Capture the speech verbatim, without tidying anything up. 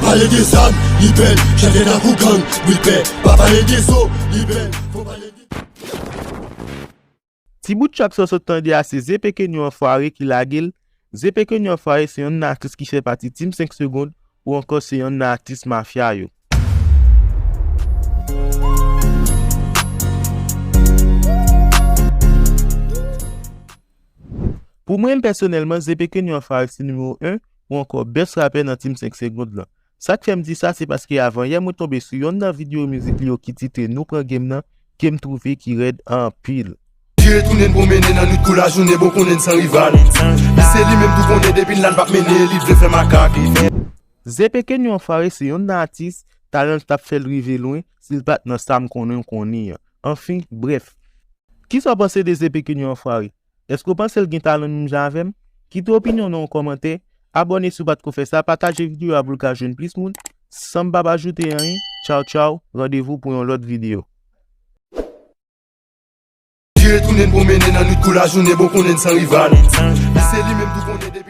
Pale de zam, li bèl, chante tankou gang, wi pè. Pa pale de zo, li bèl, fò pale de. Ti bout trap sa w sot tande a se Zepeke New Anfware ki lage l. Zepeke New Anfware se yonn nan atis ki fè pati Team senk Segonn ou ankò se yonn nan atis mafya yo. Pou mwen pèsonèlman, Zepeke New Anfware se nimewo en ou ankò best rapè nan Team senk Segonn lan. Sa k fè m di sa, se paske avan yè mwen tonbe sou yonn nan videyo mizik li yo ki titre Nou Pran Game nan, ke m twouve ki rèd anpil. Li retounen pwomennen nan nwit kou lajounen, bon konnen san rival. Li se li menm tou konnen depi l la l p ap mennen, li t vle fè makak. Zepeke New Anfware se yonn nan atis, talan l t ap fè l rive lwen, si l pa t nan sa m konnen w konnen an. Anfen, brèf. Kisa w panse de Zepeke New Anfware? Èske w panse l gen talan menm jan avè m? Kite opinyon w nan yon kòmantè, abòne si w pa t ko fè sa, pataje videyo a pou l ka jwenn plis moun. San m p ap ajoute anyen, tchaw tchaw, randevou pou yon lòt videyo. Li retounen pwomennen nan nwit kou lajounen, bon konnen san rival. Li se li menm tou konnen depi